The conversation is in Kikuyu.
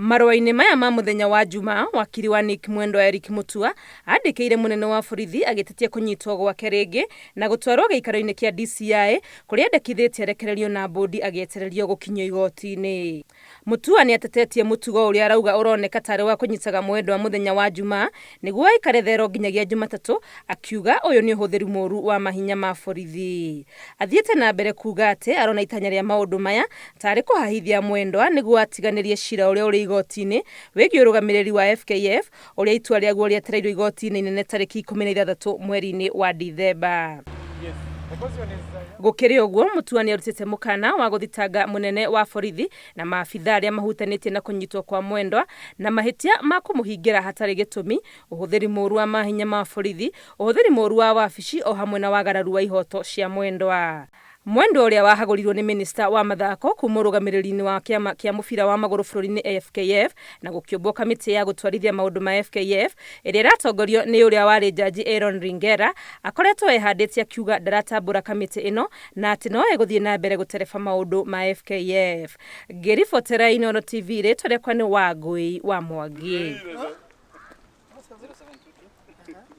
Marũa-inĩ maya ma mũthenya wa Juma, wakiri wa Nick Mwendwa Eric Mutua andĩkĩire mũnene wa borithi agĩtetia kũnyitwo gwake rĩngĩ na gũtwarwo gĩikaro-inĩ kĩa DCI kũrĩa endekithĩtie arekererio na mbũndi agĩetererio gũkinyio igoti-inĩ. Mutua nĩatetetie mũtugo ũrĩa arauga ũroneka tarĩ wa kũnyitaga Mwendwa mũthenya wa Juma nĩguo aikare thero nginyagia Jumatatũ, akiuga ũyũ nĩ ũhũthĩri mũru wa mahinya ma borithi. Athiĩte na mbere kuuga atĩ arona itanya rĩa maũndũ maya tarĩ kũhahithia Mwendwa nĩguo atiganĩrie cira ũrĩa ũrĩ igoti-inĩ wĩgiĩ ũrũgamĩrĩri wa FKF ũrĩa itua rĩaguo rĩetereirwo igoti-inĩ inene tarĩki 16 mweri-inĩ wa Dithemba. Gũkĩrĩ ũguo, Mutua nĩarutĩte mũkana wa gũthitanga mũnene wa borithi na maabithaa arĩa mahutanĩtie na kũnyitwo kwa Mwendwa na mahĩtia ma kũmũhingĩra hatarĩ gĩtũmi, ũhũthĩri mũru wa mahinya ma borithi, ũhũthĩri mũru wa wabici o hamwe na wagararu wa ihoto cia Mwendwa. Mwendwa ũrĩa wahagũrirwo nĩ mĩnĩsta wa mathako kuma ũrũgamĩrĩri-inĩ wa kĩama kĩa mũbira wa magũrũ bũrũri-inĩ FKF na gũkĩũmbwo kamĩtĩ ya gũtwarithia maũndũ ma FKF ĩrĩa ĩratongorio nĩ ũrĩa warĩ njanji Aaron Ringera akoretwo ehandĩte akiuga ndaratambũra kamĩtĩ ĩno na atĩ no egũthiĩ na mbere gũtereba maũndũ ma FKF. Ngĩribotera Inooro TV rĩtwa rĩakwa nĩ Wangũi wa Mwangi.